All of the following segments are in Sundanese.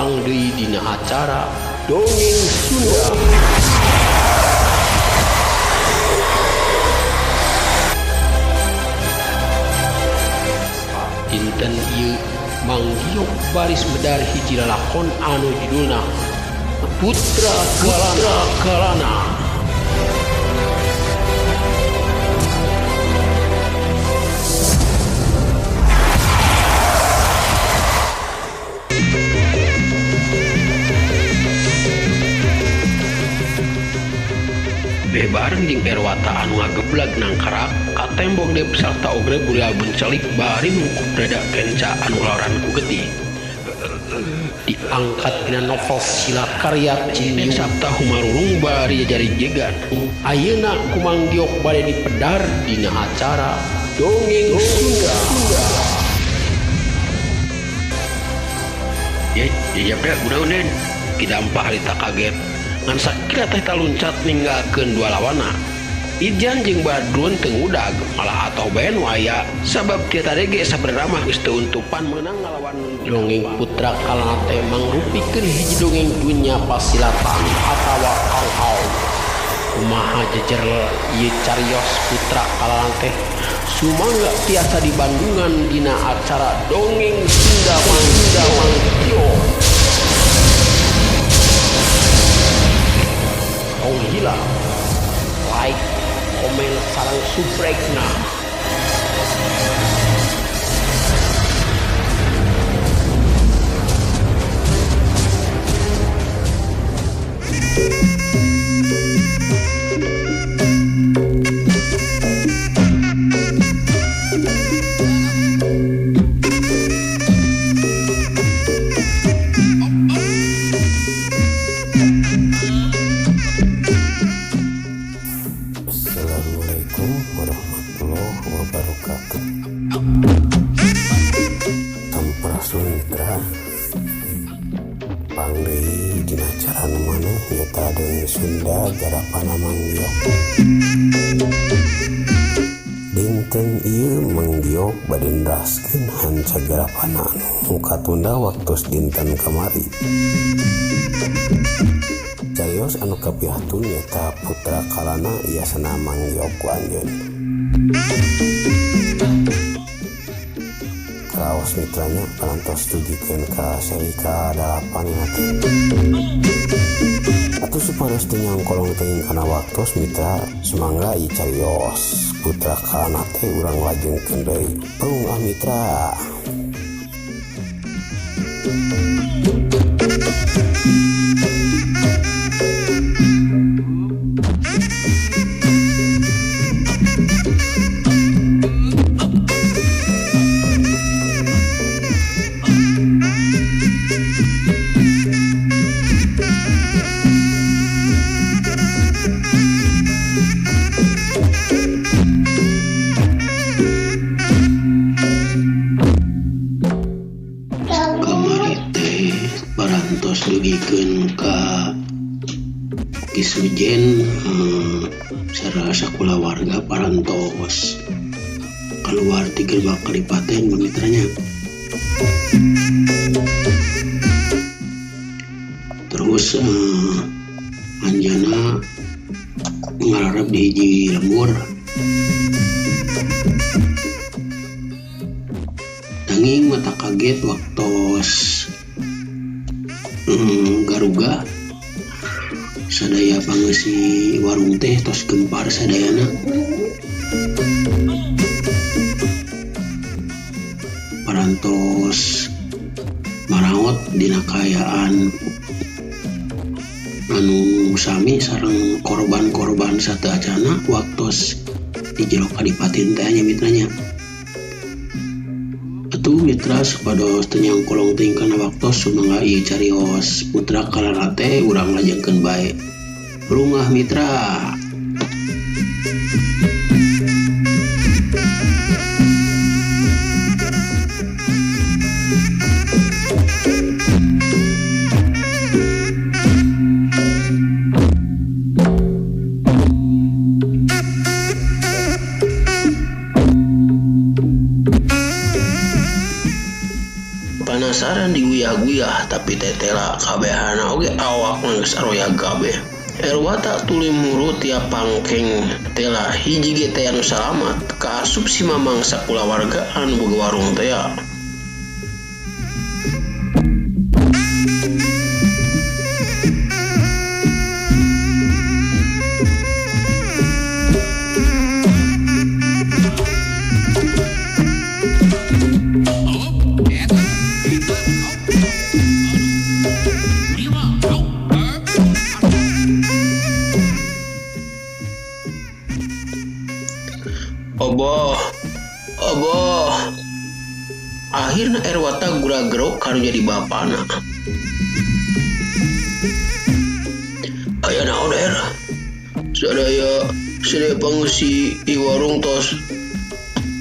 Tepang deui dina acara Dongeng Sunda. Dinten ieu Mang Giok baris medar hiji lalakon anu judulna Putra Kelana Kelana. Beh bareng jeung Erwata anu ngageblag nangkarak ka tembok deep sarta ogre burial bencelik bari mungkup dada kenca anu laoran ku getih. Diangkat dina novel silat karya Cin Sabta Humarurung bari jajari jegan. Ayeuna ku Mang Giok bade dipedar dina acara Dongeng Sunda. Ye, ya gunaon kidampah harita kaget. Ngan sakira teh taluncat ninggalkeun dua lawana. Ijan jeung Badrun teu ngudag malah atoh bae nu aya sabab tieu tadi ge sabenerna mah geus teu untupan meunang ngalawan Dongeng Putra Kalana teh mangrupikeun hiji dongeng dunya pasilatan atawa kau-kau. Kumaha jejer ieu carios Putra Kalana teh sumangga tiasa dibandungan dina acara Dongeng Sunda Mangga Mangkio. Tong hilap like, komen, sareng subscribe-na. Assalamualaikum warahmatullahi wabarakatuh. Sampurasun mitra, tepang deui dina acara nu maneh nyaeta Dongeng Sunda garapana Mang Giok. Dinten ieu Mang Giok bade neraskeun hanca garapana anu katunda waktos dinten kamari. Carios anu kapihatun nyaeta Putra Kalana iasana Mang Giok ku anjeun. Kraos mitranya parantos dugikeun ka seri ka-8 teh. Atuh supados teu nyangkolong teuing kana waktos mitra, sumangga ieu carios Putra Kalana teh urang lajengkeun deui. Prung ah mitra. Kamari teh parantos dugikeun ka Ki Sujen sareng sakulawarga parantos keluar ti gerbang kadipaten mitranya. Terus anjeunna ngararep di hiji lembur. Nanging mata kaget waktos garuga sadaya pangeusi warung teh tos gempar sadayana. Parantos maraot dina kaayaan anu sami sareng korban-korban sateuacana waktos di jero kadipaten teh nya mitranya. Atuh mitra supados teu nyangkolong teuing kana waktos sumangga ieu carios Putra Kalana teh urang lajengkeun bae. Rungah mitra. Panasaran diguyah-guyah tapi tetela kabehana oge awak geus aroyag kabeh. Erwata tuluy muru tiap pangkeng tela hiji ge teh anu salamat kaasup si Mamang sakulawarga anu boga warung teh. Oboh, oboh. Akhirna Erwata gura-gerok kanu jadi bapana. Aya naon Er? Sadaya sadaya pangeusi di warung tos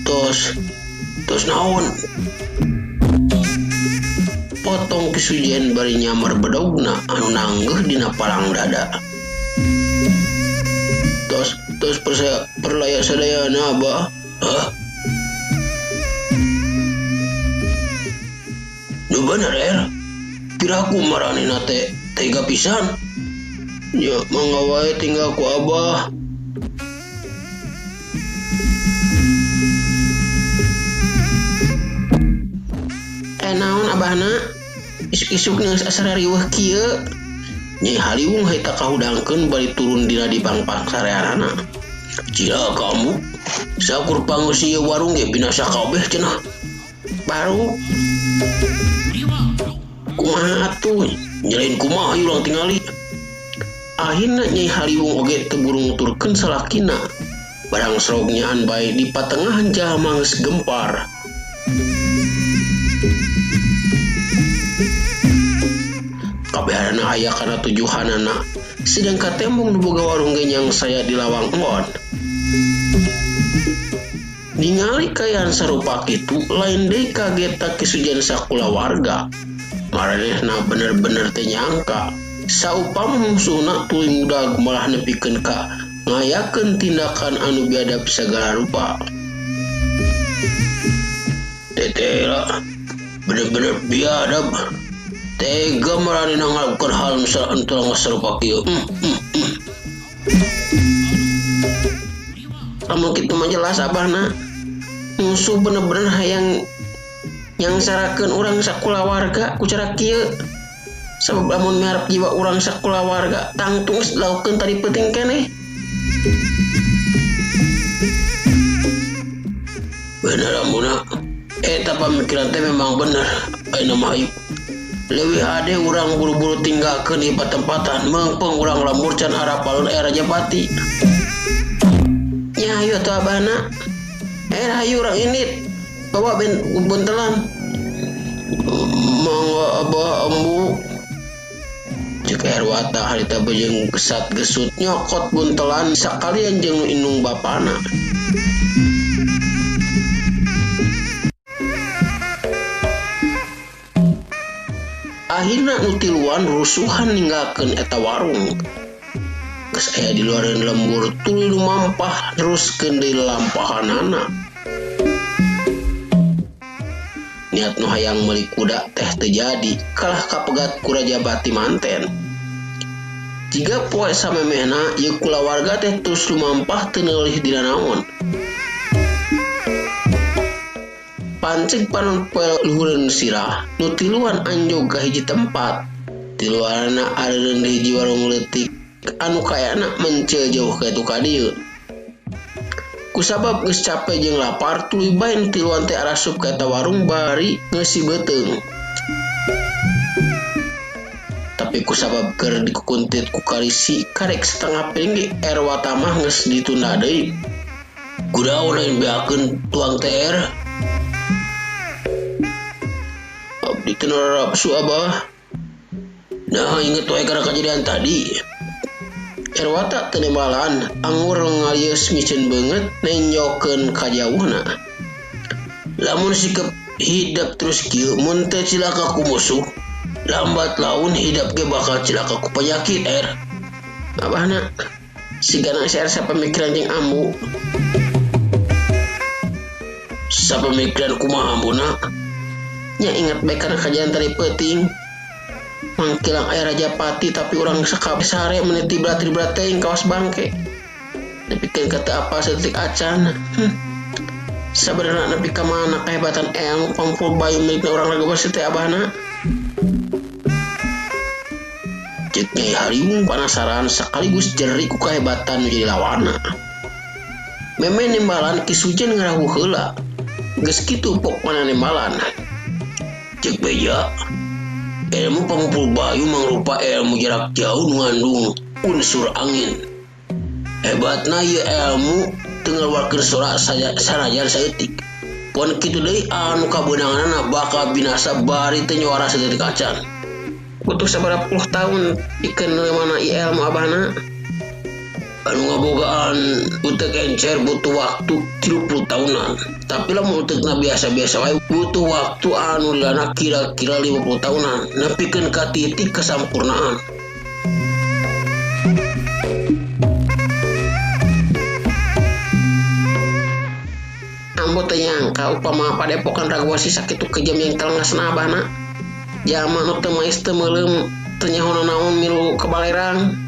tos tos naon? Potong kisujian bari nyamar bedogna anu nanggeuh dina palang dada. Tos tos perlaya sadayana abah. Hah? Nu bener Er. Piraku maranehna teh tega pisan. Nya mangga wae tinggal ku abah. Naon abahna? Isuk-isuk geus asa riweuh kieu. Nyai Haliwung harita kahudangkeun bari turun dina di pangpang sareanana. Cilaka ambu. Sakur pangeusi ieu warung ge binasa kabeh cenah. Baru kumaha atuh? Nyelain kumaha ieu urang tingali. Akhirna Nyai Haliwung oge teu buru nuturkeun salakina. Barang serog nyaan bae di patengahan jalma geus gempar. Kabehanana aya kana tujuhanana, sedangkan tembong nu boga warung ge nyangsaya di lawang enggon. Ningali kaayaan sarupa kitu, lain deui kaget kisujan sakulawarga. Maranehna bener-bener teu nyangka saupama musuhna tuluy ngudag malah nepikeun ka ngayakeun tindakan anu biadab sagala rupa. Tetela bener-bener biadab. Tega maranehna ngalakukan hal nu sarupa kieu. Lamun kitu mah jelas abahna. Musuh bener-bener hayang nyangsarakeun urang sakulawarga ku cara kieu. Sabab lamun miharep jiwa urang sakulawarga tangtung geus dilakukeun tadi peuting keneh. Bener ambuna. Eta pamikiran teh memang bener. Ayeuna mah hayu. Leuwih hade urang buru-buru tinggalkeun ieu patempatan, meungpeung urang lembur can arapalun aya Rajapati. Nya hayu atuh abahna. Hayu urang indit. Bawa ben buntelan. Mangga abah ambu. Cek Erwata harita beujeung gesat gesut nyokot buntelan sakalian jeung nu indung bapana. Akhirna nu tiluan rusuhan ninggalkeun eta warung. Geus aya di luareun lembur tuluy lumampah neruskeun deui lalampahanana. Niat nu hayang meuli kuda teh teu jadi, kalah kapegat ku Rajapati manten. Jiga poe samemehna ieu kulawarga teh terus lumampah teu neulih dina naon. Panceg panon poe luhureun sirah, nu tiluan anjog ka hiji tempat. Tiluanana areureun di hiji warung leutik anu kayana menceu jauh ka itu ka dieu. Kusabab geus cape jeung lapar, tuluy bae nu tiluan teh arasup ka eta warung bari ngeusi beuteung. Tapi kusabab keur dikukuntit ku karisi karek setengah piring ge Erwata mah geus ditunda deui. Kudaon lain beakeun tuang teh Er? Abdi teu narapsu abah. Nah inget wae kana kajadian tadi. Erwata teu nembalan, anggur ngalieus miceun beungeut nenjokeun ka jauhna. Lamun sikep hidep terus kieu mun teu cilaka ku musuh, lambat laun hidep ge bakal cilaka ku penyakit Er. Abahna sigana si Er sapamikiran jeung ambu. Sapamikiran kumaha ambuna? Nya inget bae kana kajadian tadi peuting. Mangkilang aya Rajapati tapi urang sakabeh sare meuni tibra-tibra teuing kawas bangke. Nepikeun ka teu apal saeutik acan. Sabenerna nepi ka mana kehebatan ilmu Pamupul Bayu milikna urang Ragawesi teh abahna? Ceuk Nyai Hariung panasaran sekaligus jeri ku kehebatan nu jadi lawana. Meme nembalan Ki Sujen ngarahuh heula. Geus kitu pok mana nembalan. Ceuk beja, ilmu Pamupul Bayu mangrupa ilmu jarak jauh nu ngandung unsur angin. Hebatna ieu ilmu teu ngaluarkeun sora sanajan saeutik. Pon kitu deui anu kabeunanganna bakal binasa bari teu nyuara saeutik acan. Butuh sabaraha puluh tahun pikeun neuleumana ieu ilmu abahna. Anu ngabogaan utek encer butuh waktu 30 tahunan. Tapi lamun utekna biasa-biasa wae butuh waktu anu lilana kira-kira 50 tahunan nepikeun ka titik kesampurnaan. Ambo teu nyangka upama padepokan Ragawesi sakitu kejam yang telengasna abahna. Jalma nu teu mais teu meuleum teu nyaho nanaon milu ka balerang.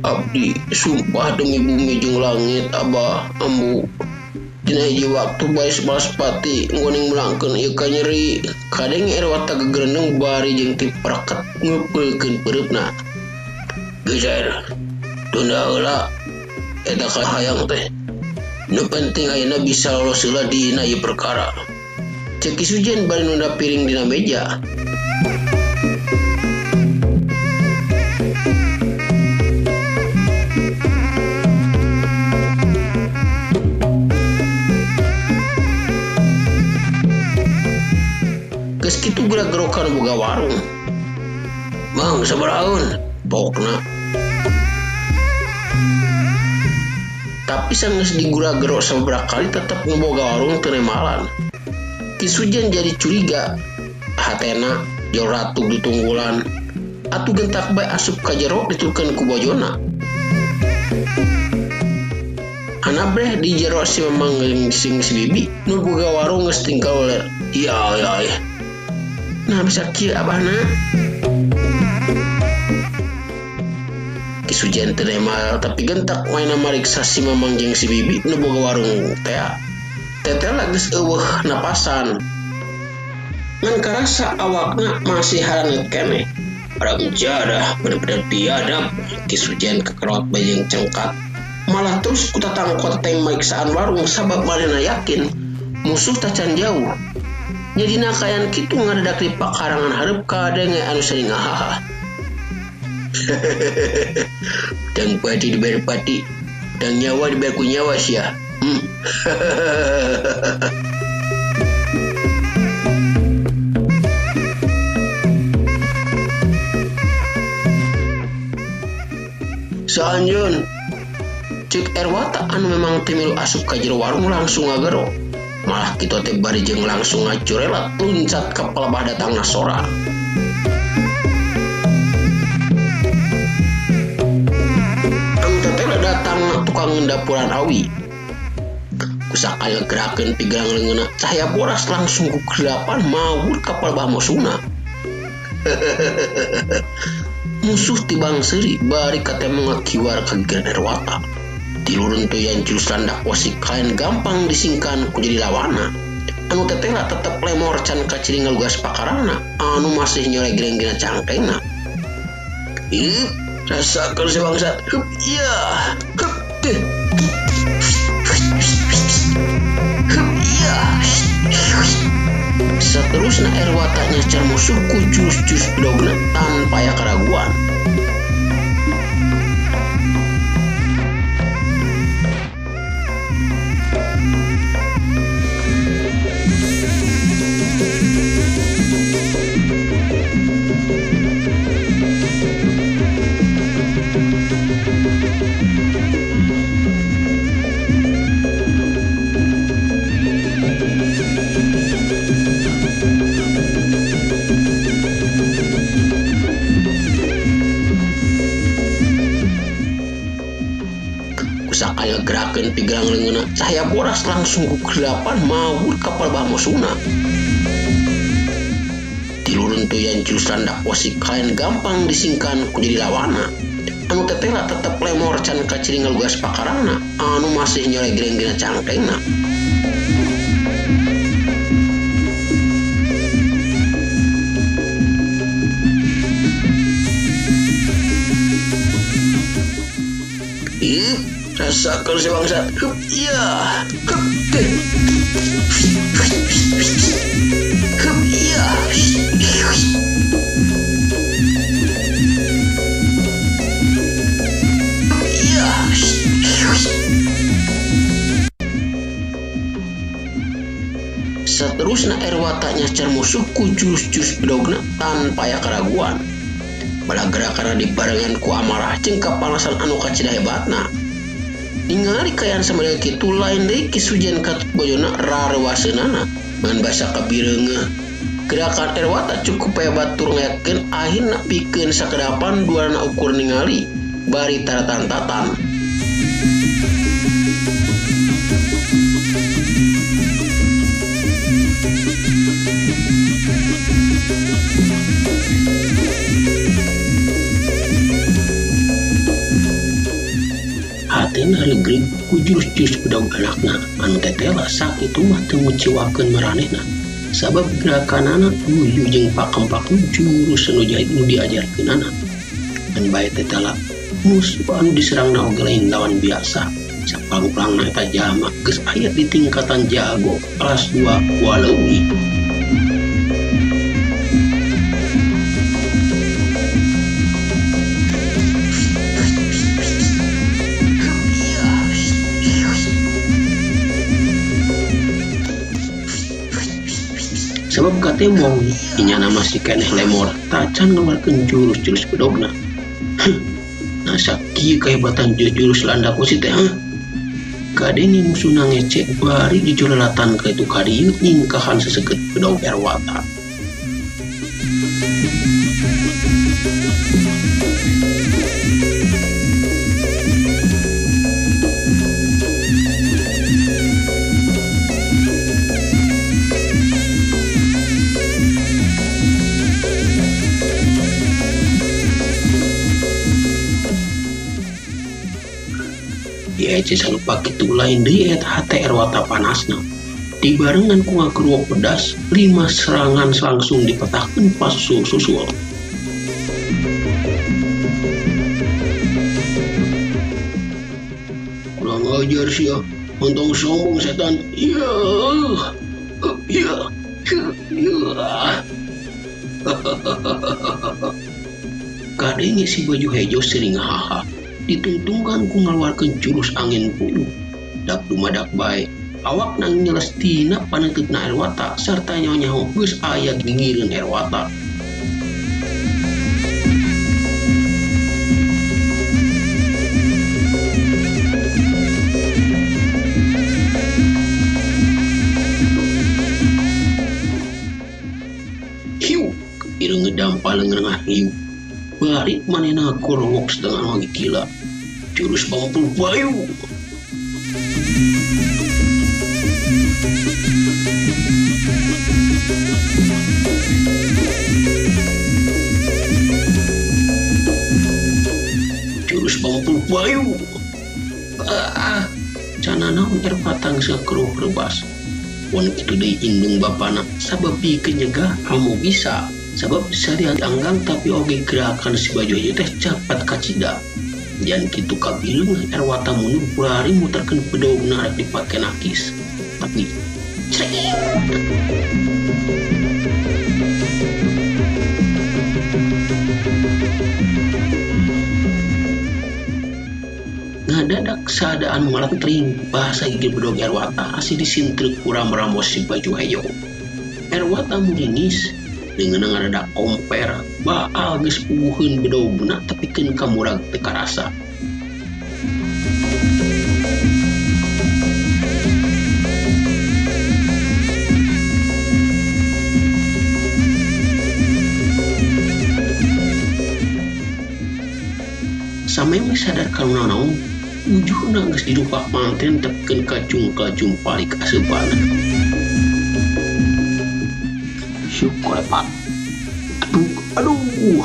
Abdi sumpah demi bumi jeung langit abah ambu. Dina hiji waktu bae Balaspati nggoning melangkeun ieu ka nyeri. Kadenge Erwata gegerendeng bari jeung tipraket ngupeulkeun peureupna. Geser tunda heula eta kahayang teh. Nu penting ayeuna bisa lolos heula dina ieu perkara. Ceuk Ki Sujen bari nunda piring dina meja. Geus kitu geura-gerokan boga warung. Mang sabarahaeun pokna. Tapi sanggeus digura-gero sababaraha kali tetep ngeboga warung teu nemalan. Ki Sujen jadi curiga. Hatena jol ratug ditunggulan. Atuh gentak bae asup ka jero ditukeun ku bojona. Anabreh di jero si Mamang jeung si Bibi nu boga warung geus tinggal ler. Iya iya iya. Nah bisa kieu abahna. Ki Sujen teu nemal tapi gentak maena mariksa si Mamang jeung si Bibi nu boga warung tea. Tetela geus eueuh napasan. Ngan karasa awakna masih haranget keneh. Haram jadah bener-bener biadab. Ki Sujen kekerot bae jeung cengkat. Malah terus ku tatangkot teh mariksaan warung sabab manehna yakin musuh tacan jauh. Nya dina kaayaan kitu ngadadak di pakarangan hareup kadenge anu sering ngahaha. Dang pati dibayar pati, dang nyawa dibayar ku nyawa sia. Saanjeun ceuk Erwata anu memang teu milu asup ka jero warung langsung ngagero. Malah kitu teh bari jeung langsung ngacurelat luncat ka palebah datangna sora. Anu teteh datang tukang ngendapuran awi. Kusakali ngegerakeun pigerang leungeunna cahaya boras langsung ku kegelapan mawur ka palebah musuna. Musuh tibang seuri bari katemo ngakiwar ka gigireun Erwata. Tilurun toyan jurus landak wasik kain gampang disingkan ku jadi lawana. Anu tetela tetep lemor can kaciri ngalugas pakarana anu masih nyoregreng dina cangkengna. Ih, rasakeun si bangsat. Hup, iya. Hup, teh. Hup, iya. Seterusna Erwata nyacar musuh ku jurus-jurus bedogna tanpa aya keraguan. Sakali ngagerakeun pigerang leungeunna, cahaya boras langsung ku kegelapan mawur ka palebah musuhna. Tilu runtuyan jurus landak wasi kalayan gampang disingkan ku jadi lawana. Anu tetela tetep lemor can kaciri ngalugas pakarana, anu masih nyolegreng dina cangkengna. Ih, rasakan si bangsat. Hup, iya. Hup, teh. Hup, iya. Hup, iya. Seterusna Erwata nyacar musuh ku jurus-jurus bedogna tanpa aya keraguan. Bala gerakanna dibarengan ku amarah jeung kapanasan anu kacida hebatna. Ningali kaayaan samodel kitu lain deui Ki Sujen katut bojona rareuwaseunana ngan basa kabireungeuh. Gerakan Erwata cukup hebat tur ngayakeun akhirna pikeun sakedapan duanana ukur ningali bari taratan-tatan. Hatena legreg ku jurus-jurus bedog anakna anu tetela sakitu mah teu nguciwakeun maranehna sabab gerakanana luyu jeung pakem-pakem jurus anu diajarkeunana. Ngan bae tetela musuh anu diserangna oge lain lawan biasa. Sapangplangna eta jalma geus aya di tingkatan jago kelas 2 waleuwih. Sabab katembong inyana masih keneh lemor tacan ngeluarkeun jurus-jurus bedogna. Nah sakieu kehebatan jurus landak wesi teh hah? Kadenge musuhna ngece bari jujurelatan ka itu kadieu nyingkahan seseukeut bedog Erwata. Diece salupa kitu lain deui eta hate Erwata panasna. Dibarengan ku ngageruwok pedas, 5 serangan langsung dipetahkeun pasusul-susul. Kurang ajar sia, ontong sombong setan. Iya. Iya. Iya. Kadenge si baju hejo sering haha. Ditungtungkan ku ngaluarkeun jurus angin puyuh. Dak dumadak bae, awakna nyeles tina paneuteup-na Erwata sarta nyaho-nyaho geus aya gigireun Erwata. Hiu, ireung ngedampal ngeunah hiu. Bari manehna gorowok setengah lagi gila. Jurus Pampul Bayu. Jurus Pampul Bayu. Ah, cana naon Erwata geus ngakeruh rebas. Pon kitu deui indung bapana sabab pikeun nyegah kamu bisa. Sabab sarian anggang tapi oge gerakan si baju ieu teh capat kacida. Jan kitu kabileung Erwata mundur bari muterkeun bedogna rek dipake nakis. Tapi cering. Ngadadak sadaan malentring bahasa gigir bedog Erwata asih disintreuk ku rambos si baju hejo. Erwata muringis dengan ngadadak komper baal geus puguheun bedogna tepikeun ka murag teu karasa. Sameme sadar ka naon, Ujuhna geus didupak manten tepkeun ka jungkal-jumpalik aseupanna. Syuk kolepat. Aduh, aduh.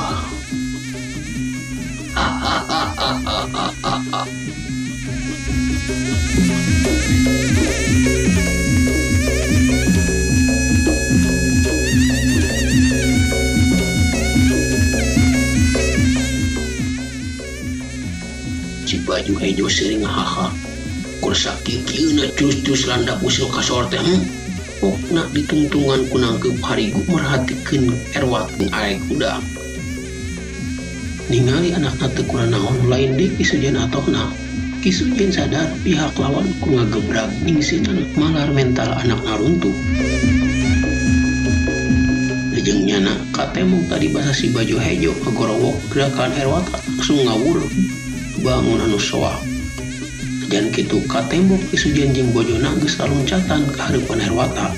Si baju hejo sering haha. Kur sakieu-kieuna terus-terus landap usil kasor teh. Pokna ditungtungan ku nangkeup harigu merhatikeun Erwat arek hudang. Ningali anakna teu kuranaon lain deui Ki Sujen atohna. Ki Sujen sadar pihak lawan ku ngagebrag ningsinan malar mental anakna runtuh. Lejeng nyana katemong tadi basa si baju hejo ngagorowok gerakan Erwat langsung ngawur bangun anu soa. Jan kitu katembok Ki Sujen jeung bojona geus laluncatan ka hareupan Erwata.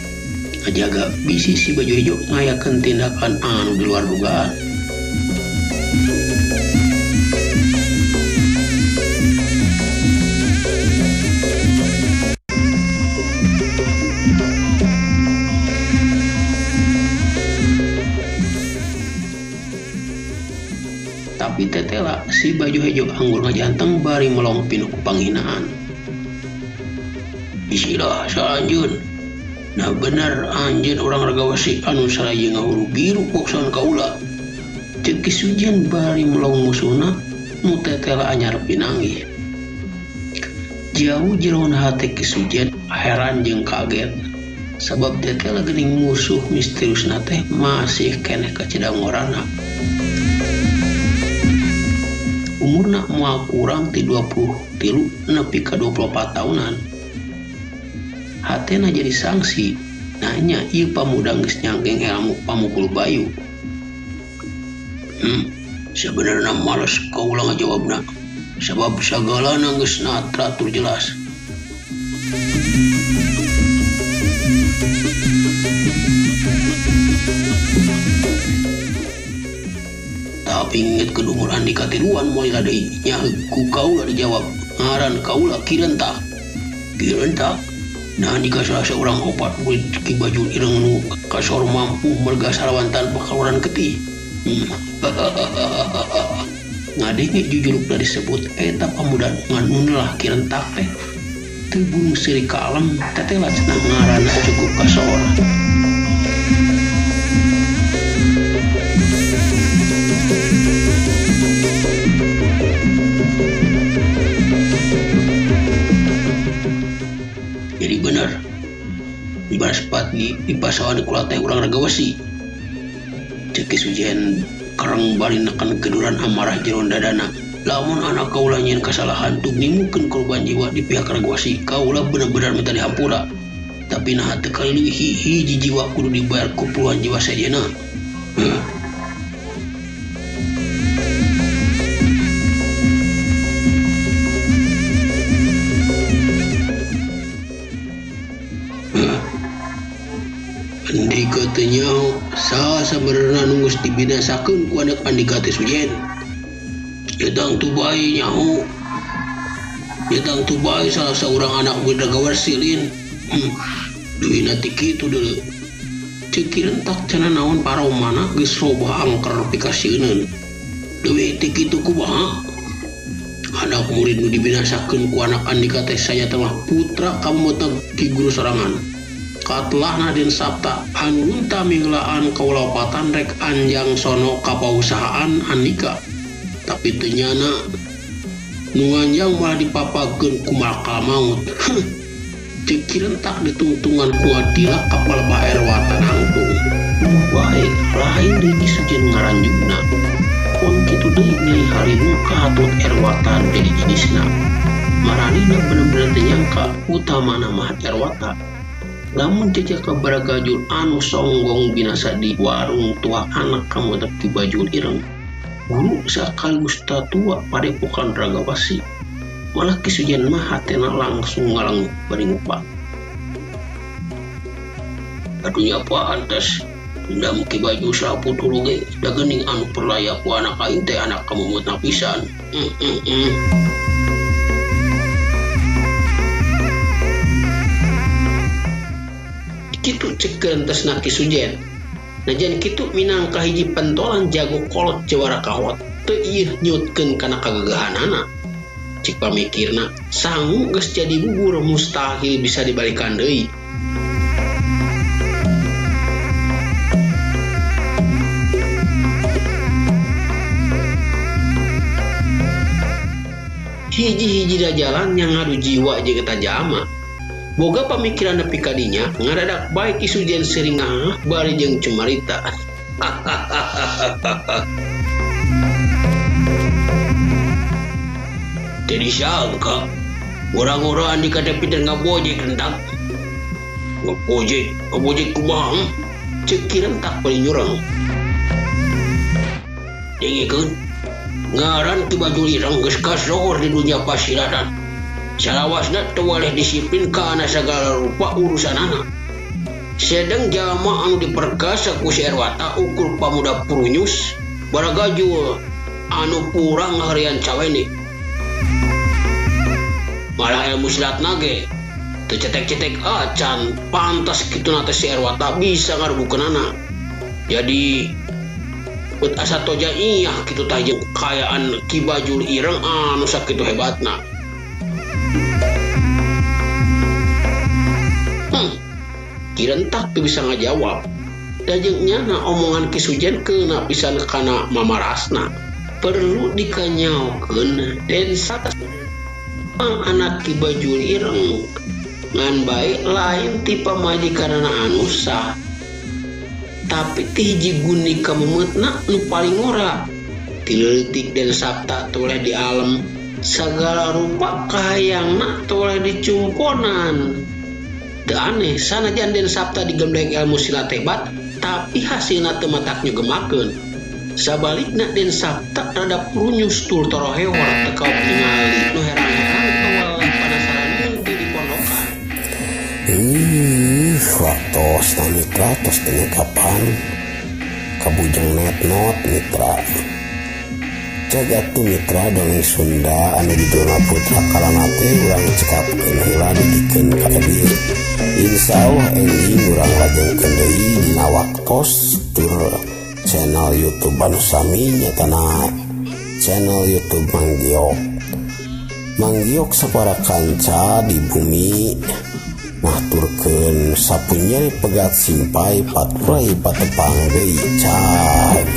Ngajaga bisi si baju hejo ngayakeun tindakan anu di luar dugaan. Tapi tetela si baju hejo anggur ngajanteng bari melong pinuh ku panghinaan. Isilah saanjeun. Nah bener anjeun urang Ragawesi anu saraya ngahuru biru poksan kaula. Ceuk Ki Sujen bari melong musuhna nu tetela anyar pinanggih. Jauh jeroan hate Ki Sujen heran jeung kaget. Sabab tetela geuning musuh misteriusna teh masih keneh kacida ngorana. Umurna moal kurang ti 23 nepi ka 24 tahunan. Hatena jadi sangsi, nanya ieu pamuda geus nyangkeng ilmu pamukul bayu. Sebenarna males kaula ngajawabna, sabab sagalana geus teratur jelas. Tapi inget ke umur Andika tiluan moal deui nya ku kaula dijawab ngaran kaula Ki Rentak. Ki Rentak? Nah Andika salah seorang opat murid Ki Baju Ireng nu kasor mampu merga sarawan tanpa kaluaran getih. Ngadenge jujurukna disebut eta pamuda nganunelah Ki Rentak teh. Teu burung seuri ka alam tetela cenah ngaranna cukup kasor. Jadi bener Banaspati di pasawan kula teh urang Ragawesi. Ceuk Ki Sujen kereng bari neken geduran amarah jeron dadana. Lamun anak kaula nyieun kasalahan tug nimukeun korban jiwa di pihak Ragawesi, kaula bener-bener minta dihampura. Tapi naha teu kaleuwih hiji jiwa kudu dibayar ku puluhan jiwa sejenna. Andika teu nyaho saha sabenerna nu geus dibinasakeun ku anak Andika teh Sujen. Jetang tu bae nyaho. Jetang tu bae salah saurang anak murid Ragawesi lin. Duina ti kitu deuleu. Ceuk Ki Rentak cenah naon paromana geus robah angker pikasieuneun. Leuwih ti kitu kumaha? Anak murid nu dibinasakeun ku anak Andika teh sanyata mah putra kamumeteg Ki Guru sorangan. Katelahna Den Sapta anu lunta minglaan kaulapatan rek anjang sono ka pausahaan Andika. Tapi teu nyana nu nganjang malah dipapageun ku malakal maut. Ceuk Ki Rentak ditungtungan ku adila ka palebah Erwata nangtung. Bae lain deui Ki Sujen ngaranjugna. Pon kitu deui nyai harimu kahatut Erwata jadi jenisna. Maranehna bener-bener teu nyangka utamana mah Erwata. Lamun jejak ka baragajul anu songgong binasa di warung tua anak kamu Ki Bajul Ireng. Guru sekaligus tatua padepokan Ragawesi. Malah Ki Sujen mah hatena langsung ngalenguh bari ngupat. Aduh nya apaan tes dendam Ki Baju saputu ge da geuning anu perlaya ku anak aing teh anak kamu mutna pisan. Kitu cekeun tesna Ki Sujen. Najan kitu minangka hiji pentolan jago kolot jawara kahot teu ieu nyutkeun kana kagagahanana. Cik pamikirna, sangu geus jadi bubur mustahil bisa dibalikan deui. Hiji-hiji dajalan yang ngadu jiwa jeung eta jalma. Boga pamikiran nepi ka dinya ngadadak bae Ki Sujen sering ngahah bari jeung cumarita. Teu disangka ngora-ngora Andika teh pinter ngabojek rentak. Ngabojek kumaha? Ceuk Ki Rentak bari nyureng. Dengekeun, ngaran Ki Bajul Ireng geus kasohor di dunia pasilatan. Salawasna teu waleh disiplin kana sagala rupa urusanana. Sedeng jalma anu diperkasa ku si Erwata ukur pamuda purunyus baragajul anu purang ngaharian cawene. Malah ilmu silatna ge teu cetek-cetek acan, pantas kituna teh si Erwata bisa ngarubukeunana. Jadi ut asa toja iyah kitu tah jeung kaayaan Ki Bajul Ireng anu sakitu hebatna. Ki Rentak teu bisa ngajawab. Da jeung nyana omongan Ki Sujen keuna pisan kana mamarasna. Perlu dikanyaokeun Den Sapta anak Ki Bajul Ireng ngan bae lain ti pamajikanana anu sah, tapi ti hiji guni kamemeutna nu paling ngora. Ti leutik Den Sapta toleh di alem, sagala rupa kahayangna toleh dicumponan. Teu aneh sanajan Den Sapta digembleng ilmu silat hebat, tapi hasilna teu matak nyugemakeun. Sabalikna Den Sapta rada prunyus tur torohewor teu kaop ningali nu herang-herang tewel panasaran mungkin di pondokan. Ih, waktos na mitra tos teu kapan kabujeng netnot mitra. Jaga tuh mitra dongeng Sunda anu judulna Putra Kalana teh urang cekapkeun heula dugikeun ka dieu. Insyaallah enjing urang lajengkeun deui dina waktos tur channel YouTube anu sami nyatana channel YouTube Mang Giok. Mang Giok sapara kanca di bumi ngaturkeun sapunyeri pegat simpai patpurai patepang deui cag.